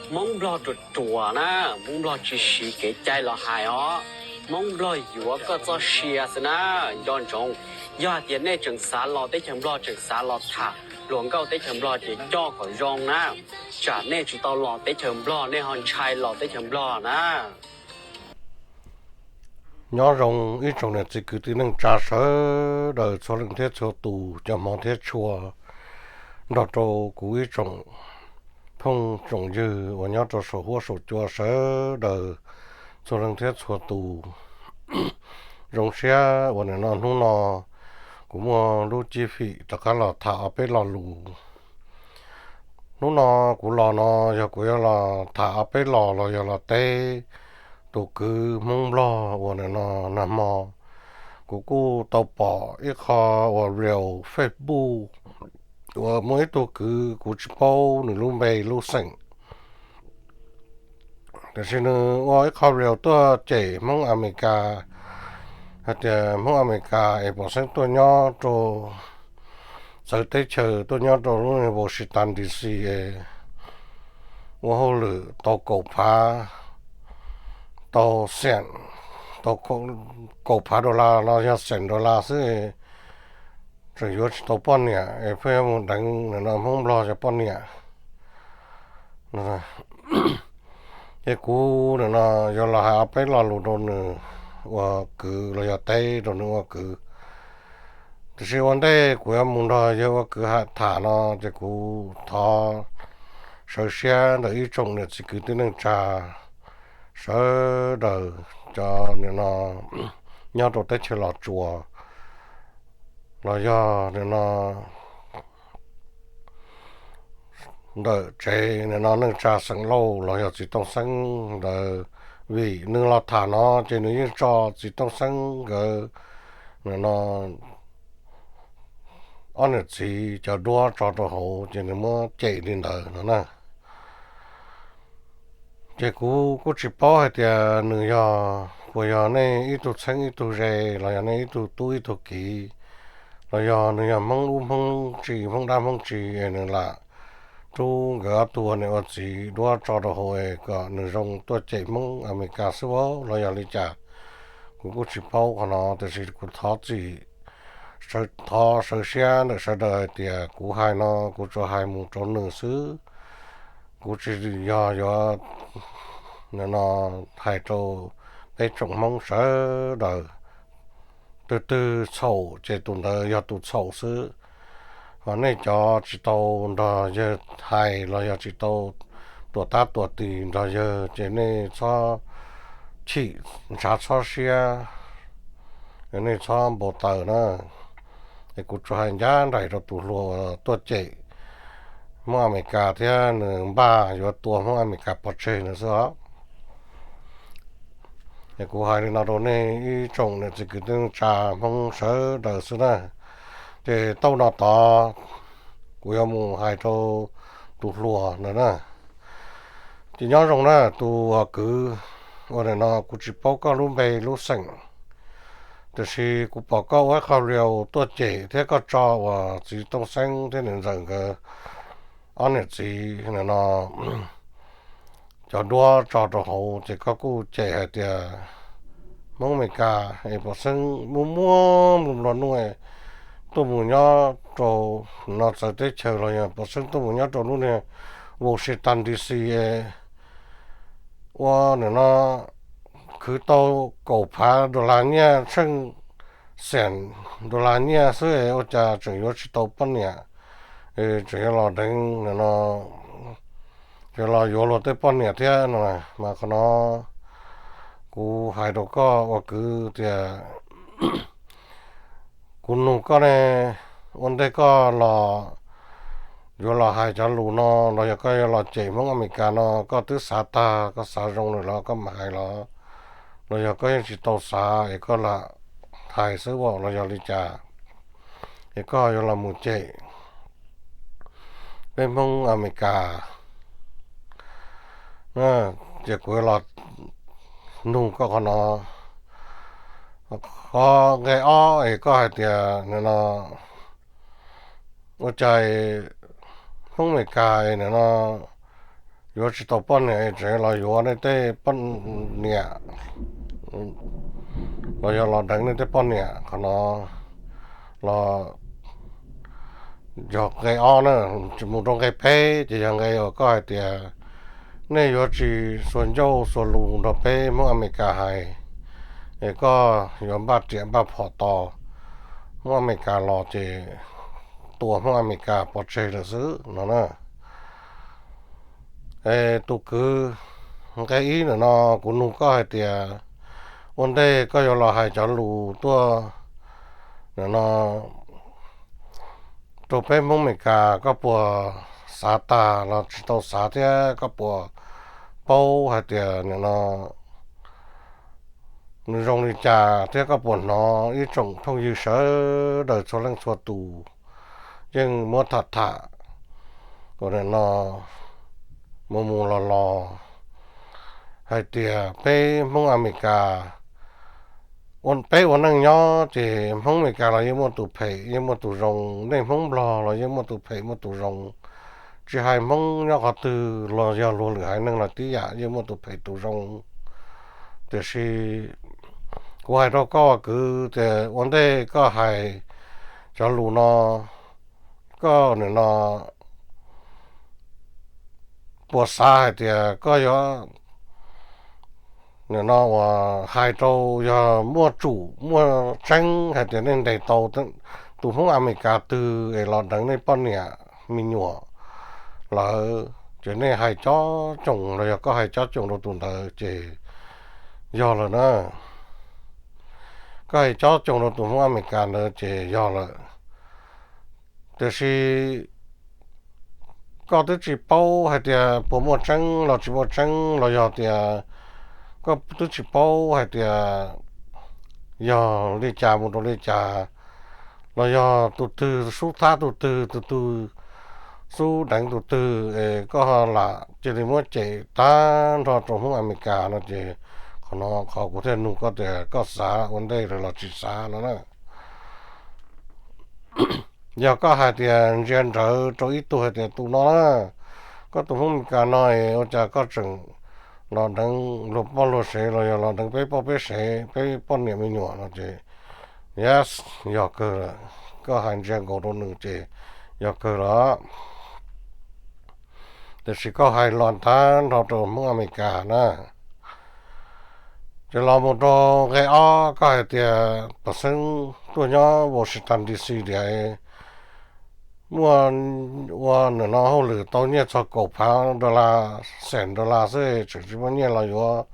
Hmoob Nplog ruam ruam na, Hmoob Nplog tsis siv kev cai los hais os. Hmoob Nplog yuav koj txoj sia xwb na, nco ntsoov. Yog hais tias nej tseem xav los teb chaws Nplog, tseem xav los tham hluas nkauj teb chaws Nplog ces coj kom zoo na, tsam nej tsis tau los teb chaws Nplog nej ho ntshai los teb chaws Nplog na. Nyob zoo ib tsoom niam txiv kwv tij neej tsa sawv daws txhua leej thiab txhua tus, cov hmov thiab tshua, nrog rau kuv ib tsoom phooj tsoom ywg uas nyob rau saum huab saum cua sawv daws txhua leej thiab txhua tus. Zoo siab uas nim no hnub no kuv muaj lub cib fim rov qab los tham ob peb lo lus. Hnub no kuv los no yog kuv yuav los tham ob peb lo los yog los teb tus kwv Hmoob Nplog uas nim no nag hmo kuv kuj tau pom ib qho uas reel Facebook uas muaj ib tug kwv kuv tsis paub nws lub npe lub xeem, tiam sis nws ua ib qho reel tuaj cem Hmoob Amelikas hais tias Hmoob Amelikas es pom xeeb tuaj nyob rau txawv teb chaws, tuaj nyob rau lub Washington D C es ua hauj lwm tau kaum phav, tau xeem, tau kaum phav dollar los yog xeem dollar xwb, tseem yuav tsis tau poj niam es pheej yuav mus deev nim no Hmoob Nplog cov poj niam. Ces kuv nim no yuav los hais ob peb lo lus rau nws ua kwv los yog teb rau nws ua kwv. Tiam sis ua ntej kuv yuav mus nrog yawg ua kwv tham no ces kuv thov sawv siab ntawm ib tsoom niam txiv kwv tij neej tsa sawv daws cov nim no nyob rau teb chaws Los Tsuas los yog nim no ntawm tsev nim no neej tsa xeem Lauj los yog txiv Tooj Xeeb ntawd, vim nws los tham no ces nws yeej tso txiv Tooj Xeeb nkawd nim no ob niam txiv cov duab tso rau hauv ces nws muab cem li ntawd no na. Ces kuv kuj tsis paub hais tias nws yog, puas yog nej ib tug txheeb ib tug ze los yog nej ib tug tub ib tug kiv, los yog nws yog Hmoob ub Hmoob tsi Hmoob dab Hmoob tsi es nws lam rub nkawd ob tug ua niam ua txiv duab tso rau hauv es kom nws zoo tuaj cem Hmoob Amelikas xwb los yog li cas. Kuv kuj tsis paub qhov no tiam sis kuv thov txim, thov sawv siab ntawm sawv daws hais tias kuv hais no kuv tsuas hais mus rau nws xwb. Kuv tsis yog yuav no hais rau peb tsoom Hmoob sawv daws. Tus twg txhaum ces tus ntawd yog tus txhaum xwb. Ho nej cov tsis tau nrog yawg hais los yog tsis tau tuam tab tuam tis nrog yawg ces nej txhob chim ntshav txhob siab, nej txhob npau taws na. Es kuv tsuas hais ncaj nraim rau tus hluas tuaj cem Hmoob Amelikas thiab nws npaj yuav tua Hmoob Amelikas pov tseg ntawd xwb os. Es kuv hais li no rau nej ib tsoom niam txiv kwv tij neej tsa Hmoob sawv daws xwb na. Ces tau no tod kuv yuav mus hais rau tus hluas ntawd na. Ces nyob zoo na tus uas kwv, ua nim no kuv tsis paub koj lub npe lub xeem, tiam sis kuv pom koj ua ib qho reel tuaj cem thiab koj tso uas txiv Tooj Xeeb thiab niam ntxawm nkawd ob niam txiv nim no cov duab tso rau hauv ces koj kuj cem hais tias Hmoob Amelikas es pov xeeb muaj muaj nplua nuj tuaj mus nyob rau no txawv teb chaws los yog pov xeeb tuaj mus nyob rau lub niag Washington D C es ua nim no khwv tau kaum phav dollar nyiaj, tsheej xees dollar nyiaj xwb es ua cas tseem yuav tsis tau poj niam, tseem yuav los deev nim no, yuav los yuav luag tej poj niam thiab no. Mas qhov no kuv hais rau koj ua kwv tias kuv nug koj ne, ua ntej koj los yuav los hais cov lus no los yog koj yuav los cem Hmoob Amelikas no koj twb xav tag, koj xav zoo lawm los koj mam hais los, los yog koj yeej tsis tau xav es koj lam hais xwb los yog li cas es koj yuav los mus cem peb Hmoob Amelikas? Ces kuv yuav los nug koj qhov no. Qhov nqe ob es koj hais tias nim no ua cas Hmoob Amelikas es nim no yuav tsis tau poj niam es tseem los yuav nej tej poj niam, los yog los deev nej tej poj niam. Qhov no los yog nqe ob na. Mus rau nqe peb ces yog nqe uas koj hais tias nej yuav tsis xuas ncauj xuas lus nrog peb Hmoob Amelikas hais, es koj yuav npaj riam npaj phom tos Hmoob Amelikas los ces tua Hmoob Amelikas pov tseg lawm xwb no na. Es tus kwv, nqe ib ntawm no kuv nug koj hais tias ua ntej koj yuav los hais cov lus tuaj ntawm no rau peb Hmoob Amelikas, koj puas xav tag los tsis tau xav thiab koj puas paub hais tias nim no nws zoo li cas thiab koj puas hnov ib tsoom phooj ywg sawv daws txhua leej txhua tus yeej muab tham tham, nim no mus mus los los hais tias peb Hmoob Amelikas, peb ua neej nyob ces Hmoob Amelikas los yeej muaj tus phem yeej muaj tus zoo, nej Hmoob Nplog los yeej muaj tus phem muaj tus zoo. Tsis hais Hmoob nyob qhov twg los yog luag lwm haiv neeg los tib yam yeej muaj tus phem tus zoo. Tiam sis kuv hais rau koj ua kwv tias ua ntej koj hais cov lus no, koj nim no puas xav hais tias koj yuav nim no uas hais rau, yog muaj tsum muaj tseeb hais tias nej ntes tau tus Hmoob Amelikas twg es los deev nej poj niam me nyuam lawm ces nej hais cob coos los yog koj hais cob coos rau tus ntawd ces yog lawm na. Koj hais cob coos rau tus Hmoob Amelikas ntawd ces yog lawm. Tiam sis koj twb tsis paub hais tias puas muaj tseeb los tsis muaj tseeb los yog tias koj twb tsis paub hais tias yog li cas mus rau li cas, los yog tus twg xub thab tus twg, tus twg xub deev tus twg es koj lam cia li muab cem tag nrho rau Hmoob Amelikas no ces qhov no qhov kuv thiaj nug koj tias koj xav ua ntej lawm los tsis xav no na. Yog koj hais tias ntsia nrawd rau ib tug hais tias tus no na, koj tus Hmoob Amelikas no es ua cas koj tseem los deev luag poj luag sev los yog los deev peb poj peb sev peb poj niam me nyuam no ces, yes, yog kawg lawm. Koj hais ntsia nkaus rau nws ces yog kawg lawm. Tiam sis koj hais los tag nrho rau Hmoob Amelikas na. Ces los mus rau nqe ob, koj hais tias pej xeem tuaj nyob Washington D C tias muaj ua nim no hauj lwm tau nyiaj txog kaum phav dollar, xees dollar xwb tseem tsis muaj nyiaj los yuav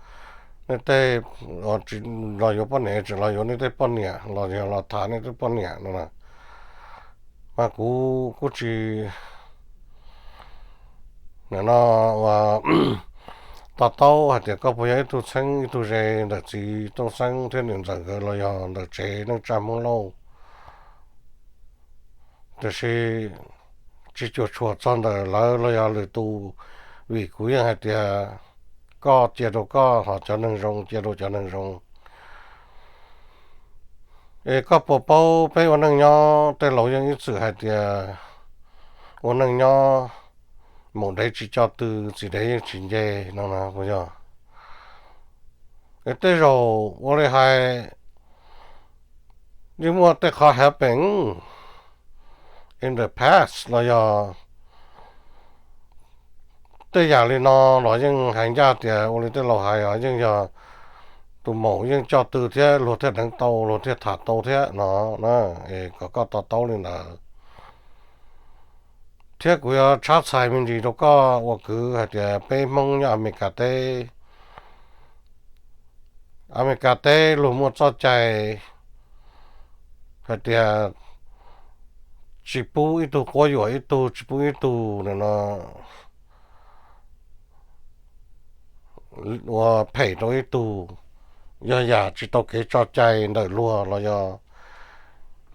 nej tej, los yuav poj niam, tseem los yuav nej tej poj niam los yog los tham nej tej poj niam no. Mas kuv kuj tsis nim no ua to taub hais tias koj puas yog ib tug txheeb ib tug ze ntawm txiv Tooj Xeeb thiab niam ntxawm nkawd los yog ntawm tsev neej tsa Hmoob Lauj. Tiam sis tsis cuam tshuam txog ntawm lawv los yog lwm tus, vim kuv yeej hais tias koj cia rau koj, ho cov neeg zoo cia rau cov neeg zoo. Es koj puas paub peb ua neej nyob, tej laus yeej ib txwm hais tias ua neej nyob, maum dev tsis coj tw, txiv dev yeej tsis nce no na puas yog? Es tej zaum ua li hais yeej muaj tej qhov happen in the past los yog tej yam li no los yeej hais ncaj tias ua li tej laus hais os, yeej yog tus maum yeej coj tw thiab luag thiaj deev tau luag thiaj tham tau thiab no na. Es kom koj to taub li ntawd. Thiab kuv yuav tshab txhais me ntsis rau koj ua kwv hais tias peb Hmoob nyob Amelikas teb, Amelikas teb luag muaj txoj cai hais tias tsis pub ib tug quab yuam ib tug, tsis pub ib tug nim no ua phem rau ib tug. Yog yam tsis tau kev tso cai ntawm luag los yog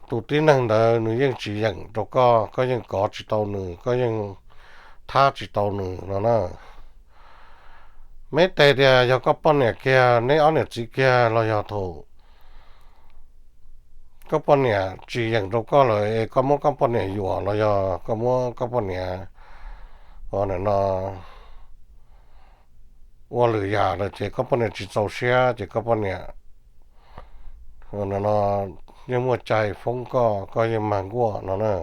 tus tib neeg ntawd nws yeej tsis yeem rau koj, koj yeej kov tsis tau nws, koj yeej thab tsis tau nws no na. Meb tes tias yog koj poj niam kiag, neb ob niam txiv kiag los yog thaum koj poj niam tsis yeem rau koj lawm es koj muab koj poj niam yuam los yog koj muab koj poj niam ua nim no ua lwm yam lawm ces koj poj niam tsis txaus siab ces koj poj niam no yeej muaj cai foob koj, koj yeej mag nkuaj no na.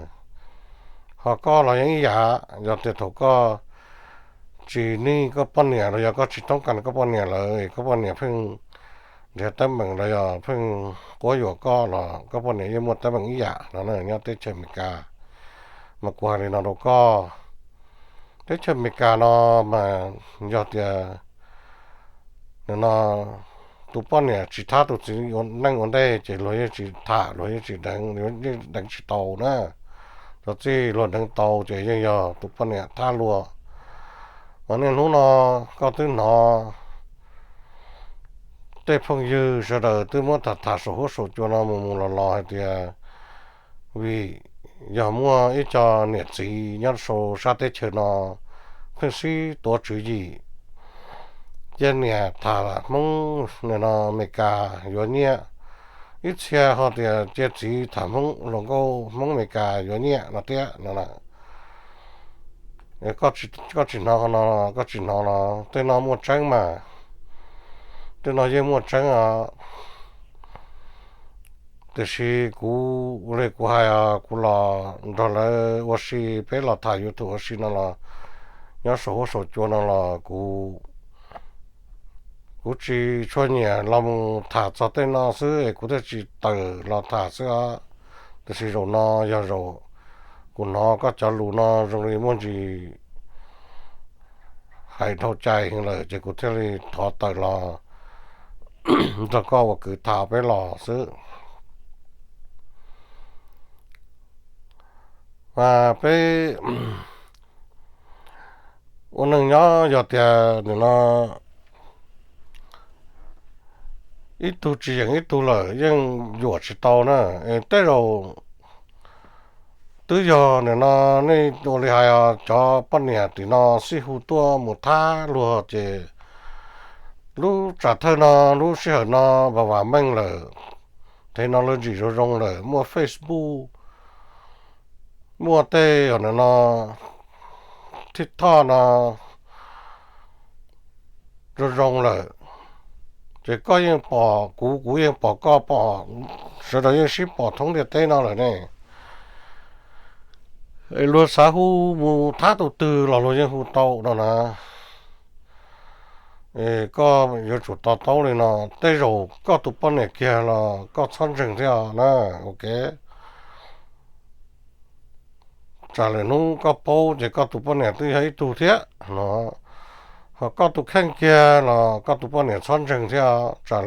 Ho koj los yeej ib yam, yog tias thaum koj tsis nij koj poj niam los yog koj tsis toob kas koj poj niam lawm, koj poj niam pheej nrhiav teeb meem los yog pheej quab yuam koj los koj poj niam yeej muaj teeb meem ib yam no na. Nyob teb chaws Amelikas mas kuv hais li no rau koj, teb chaws Amelikas no mas yog tias nim no tus poj niam tsis thab tus txiv neej ua ntej ces luag yeej tsis tham, luag yeej tsis deev, yeej deev tsis tau na. Txij luag deev tau ces yeej yog tus poj niam thab luag. Mas niaj hnub no koj twb hnov tej phooj ywg sawv daws twb muab tham tham saum huab saum cua no mus mus los los hais tias vim yog muaj ib co niam txiv nyob sau sab teb chaws no pheej sib tuav tswv yim, cia niam tham Hmoob nim no Amelikas yuav nyiaj, ib txhia ho tias cia txiv tham Hmoob hluas nkauj Hmoob Amelikas yuav nyiaj no thiab no. Koj tsis hnov no, koj tsis hnov los tej no muaj tseeb mas, tej no yeej muaj tseeb os. Tiam sis kuv ua li kuv hais, kuv los nrog lawv ua si, peb los tham YouTube ua si no los, nyob saum huab saum cua no los kuv, kuv tsis tshua nyiam los mus tham txog tej no xwb es kuv thiaj tsis tawm los tham xwb os. Tiam sis zaum no yog zaum kuv hnov koj cov lus no zoo li muaj ntsis hais dhau cai heev lawm ces kuv thiaj li thov tawm los nrog koj ua kwv tham peb los xwb. Mas peb ua neej nyob yog tias nim no ib tug tsis yeem ib tug lawm yeej yuam tsis tau na. Tej zaum twb yog nim no nej ua li hais os, cov poj niam tim no xij hu tuaj mus thab luag ces lub tsam thawj no, lub sij hawm no vam vam meej lawm, technology zoo zoo lawm, muaj Facebook, muaj tej nim no TikTok no zoo zoo lawm, ces koj yeej pom kuv, kuv yeej pom koj, pom sawv daws yeej sib pom thoob ntiaj teb no lawm ne. Es luag xav hu mus thab tus twg los luag yeej hu tau no na. Koj yuav tsum to taub li no, tej zaum koj tus poj niam kiag los koj txhob ntseeg thiab na. Ok, tsam lwm hnub koj paub ces koj tus poj niam twb yog ib tug thiab no, ho koj tus kheej kiag los koj tus poj niam txhob ntseeg thiab, tsam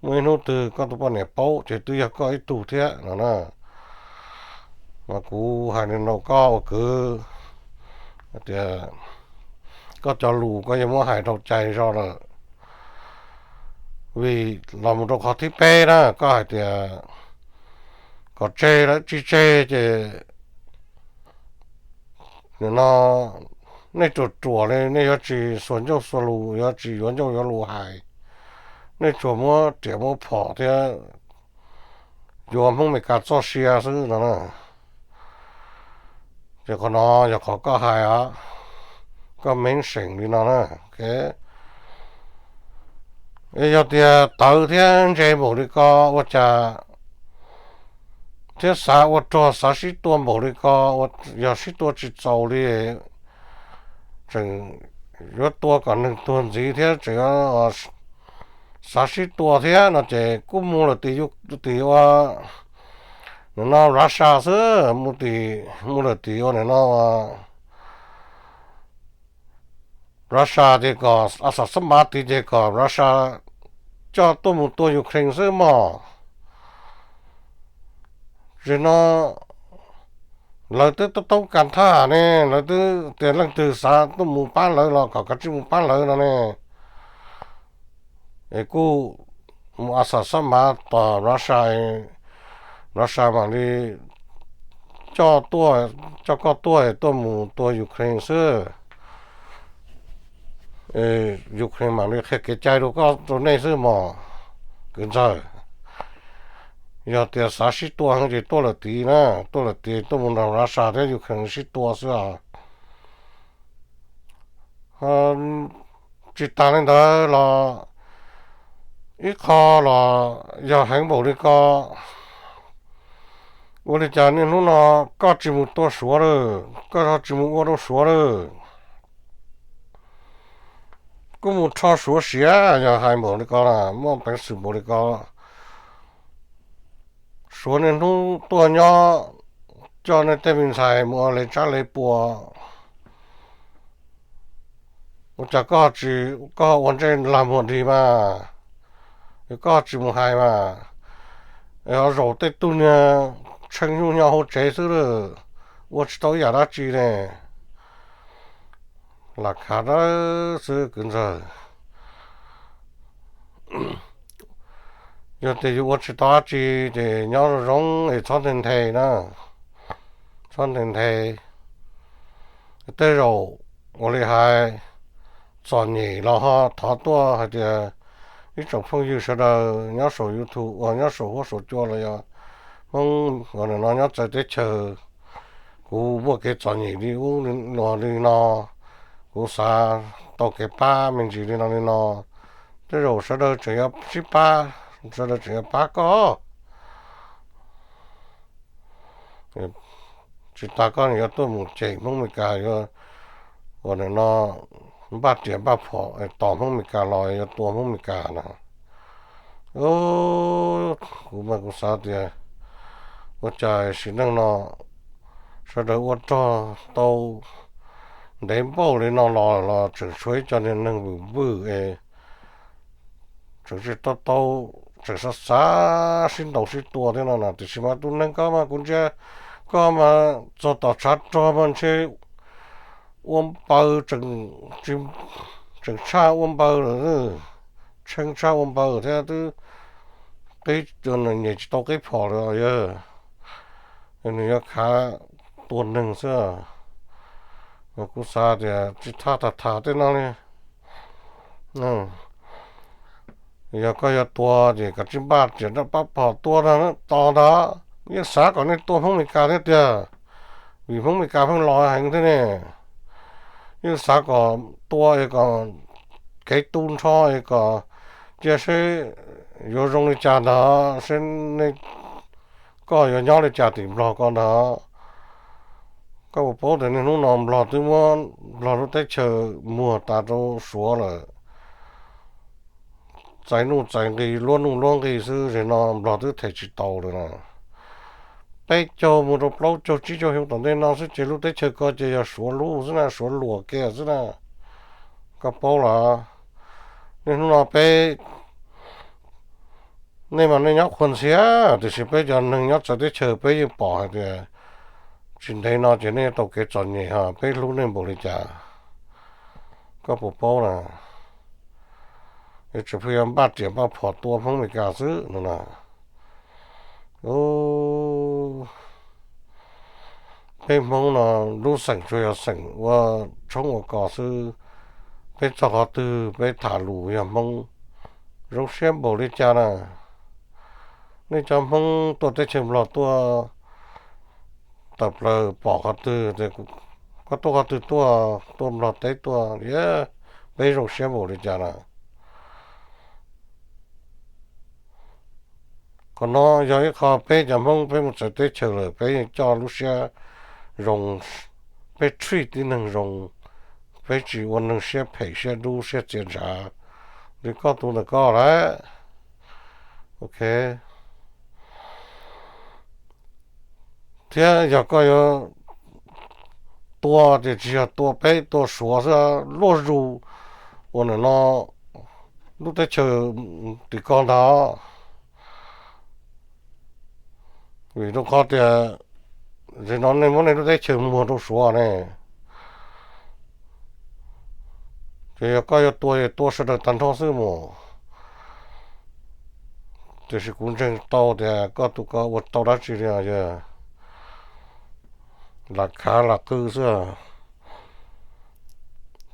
muaj ib hnub twg koj tus poj niam paub ces twb yog koj ib tug thiab no na. Mas kuv hais li no rau koj ua kwv tias koj cov lus koj yeej muab hais dhau cai zog lawm. Vim los mus rau qhov thib peb na, koj hais tias kom tseg lawm, tsis tseg ces nim no nej ruam ruam li, nej yuav tsis xuas ncauj xuas lus, yuav tsis yuav ncauj yuav lus hais, nej tsuas muab riam muab phom thiab yuav Hmoob Meskas txoj sia xwb no na. Ces qhov no yog qhov koj hais os, koj meeb seem li no na. Yog tias tawv thiab ntse npaum li ko ua cas, thiab xav ua rog xav sib tua npaum li ko, yog sib tua tsis txaus li, tseem yuav tua kom neeg tuag ntxiv thiab tseem xav sib tua thiab no ces kuj mus lawm tim, tim ua nim no Russia xwb, mus tim, mus lawm tim ua nim no Russia ces kom a xam xab mav tid ces kom Russia coj tuaj mus tua Ukraine xwb mog. Tsis no lawv twb toob kas thaj ne, lawv twb tias leej twg xav tuaj mus pab lawv los kom kav tsij mus pab lawv no ne. Es kuj mus a xam xab mav tos Russia, Russia mam li coj tuaj, coj koj tuaj tuaj mus tua Ukraine xwb. Ukraine mam li qhia kev cai rau koj rau nej xwb mog kwv ntxawg. Yog tias xav sib tua heev ces tuaj lawm tid na, tuaj lawm tid tuaj mus nrog Russia thiab Ukraine sib tua xwb os. Tsis tas li ntawd los ib qho los yog heev npaum li ko, ua li cas niaj hnub no koj tsis mus tua Suav lawm, koj ho tsis mus ua rau Suav lawm, kuj mus rho Suav siav. Yog hais npaum li ko na, muaj peev xwm npaum li ko, Suav niaj hnub tuaj nyob coj nej tej me ntxhais mus ua le tsab le pua, ua cas koj tsis, koj ua ntsej lag muag dig mas, koj tsis mus hais mas, ho zaum tej tug niag tsheej nyuj nyo hauv tsev xwb lawm, ua tsis tau ib yam dab tsi ne. Lam khav dawb xwb kwv ntxawg. Yog tias yus ua tsis tau dab tsi ces nyob zoo zoo es txhob nthe nthe na, txhob nthe nthe. Tej zaum ua li hais txom nyem los ho thov tuaj hais tias ib tsoom phooj ywg sawv daws nyob saum YouTube uas nyob saum huab saum cua los yog Hmoob uas nim no nyob txawv teb chaws, kuv muaj kev txom nyem li ub li no li no, kuv xav tau kev pab me ntsis li no li no, tej zaum sawv daws tseem yuav sib pab, sawv daws tseem yuav pab koj. Tsis tas koj yuav tuaj mus cem Hmoob Meskas, yuav uas nim no npaj riam npaj phom tos Hmoob Meskas los yuav tua Hmoob Meskas na. Kuv mas kuv xav tias ua cas sim neej no sawv daws ua rog tau ntev npaum li no los los tseem tshuav ib co niag neeg vwm vwm es tseem tsis tau tau, tseem xav xav sib ntaus sib tua thiab no na. Tiam sis mas tus neeg koj mas kuv ntsia koj mas txog tom tshav rog mas ntshe ua npaws, tseem tshaj ua npaws lawm, tshee tshaj ua npaws thiab twb qib, nyem tsis tau qib phom lawm yog nws yuav khav tua neeg xwb. Kuv xav tias tsis tham tham tham tej no li. Yog koj yuav tua ces koj tsis npaj riam npaj pab phom tua no tos ntag. Yeej xav kom nej tua Hmoob Meskas thiab tiag, vim Hmoob Meskas pheej los heev thiab ne. Yeej xav kom tua es kom kev tu nrho es kom cia seb yuav zoo li cas ntag, seb nej, koj yuav nyob li cas tim Nplog ko ntag. Koj puas paub tias niaj hnub no Nplog twb muab Nplog lub teb chaws muag tas rau Suav lawm. Txais nuj txais nqi, luab nuj luab nqi xwb, zaum no Nplog twb them tsis tau lawm na. Peb caug mus rau plaub caug tsib caug xyoo tom ntej no xwb ces lub teb chaws ko ces yog Suav lub xwb na, Suav luam kiag xwb na. Koj paub los? Niaj hnub no peb, nej mas nej nyob qhuas ntxhias, tiam sis peb cov neeg nyob txawv teb chaws peb yeej pom hais tias tsis ntev no ces nej tau kev txom nyem ho peb hlub nej npaum li cas. Koj puas paub na? Yuav tseem pheej yuav npaj riam npaj phom tua Hmoob Meskas xwb no na. Peb Hmoob no lub xeem tsuas yog xeem ua tshoob ua kos xwb. Peb txog qhov twg peb tham lus yog Hmoob, zoo siab npaum li cas na. Nej cov Hmoob tuaj teb chaws Nplog tuaj tawm plaws pom qhov twg, koj tuaj qhov twg tuaj, tuaj Nplog teb tuaj, peb zoo siab npaum li cas na. Qhov no yog ib qho peb cov Hmoob peb mus txawv teb chaws lawm peb yeej coj lub siab zoo, peb treat tib neeg zoo, peb tsis ua neeg siab phem siab dub siab txias ntshav li koj tus ntawm koj lawm. Ok. Thiab yog koj yuav tua ces tsis yog tua peb tua Suav xwb, luaj zus uas nim no lub teb chaws tim ko ntag. Vim rau qhov tias zaum no nej muab nej lub teb chaws muag rau Suav ne. Ces yog koj yuav tua es tua sawv daws tag nrho xwb mus. Tiam sis kuv ntseeg tau tias koj tus ko ua tau dab tsi li os, yog lam khav lam qw xwb.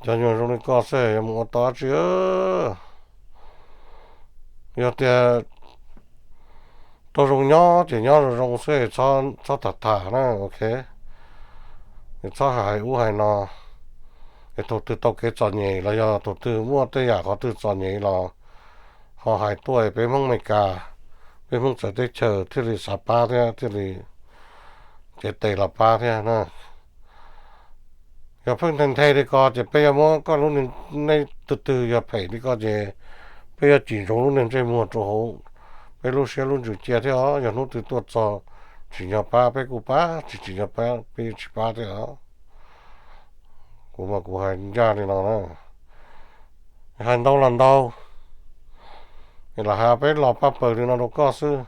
Cov nyuag zoo li koj xwb yuav mus ua tau dab tsi? Yog tias tau zoo nyob ces nyob zoo zoo xwb, txhob tham tham na, ok. Txhob hais ub hais no, Es thaum twg tau kev txom nyem los yog thaum twg muaj tej yam qhov twg txom nyem los ho hais tuaj peb Hmoob Amelikas, peb Hmoob txawv teb chaws thiaj li xav pab thiab thiaj li cev tes los pab thiab na. Yog pheej nthe nthe li ko ces peb yuav muab koj lub neej, nej tus twg yog phem li ko ces peb yuav tsim ntsoov lub neej ntsej muag rau hauv peb lub siab lub ntsws cia thiab os. Yog hnub twg tuaj txog tsim nyog pab peb kuj pab, tsis tsim nyog pab peb tsis pab thiab os. Kuv mas kuv hais ncaj li no na, hais ntau los ntau, lam hais peb los pab pawg li no rau koj xwb.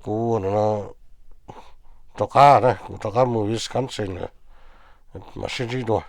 Kuv rov qab, kuv rov qab mus Wisconsin lawm, mam sib ntsib dua.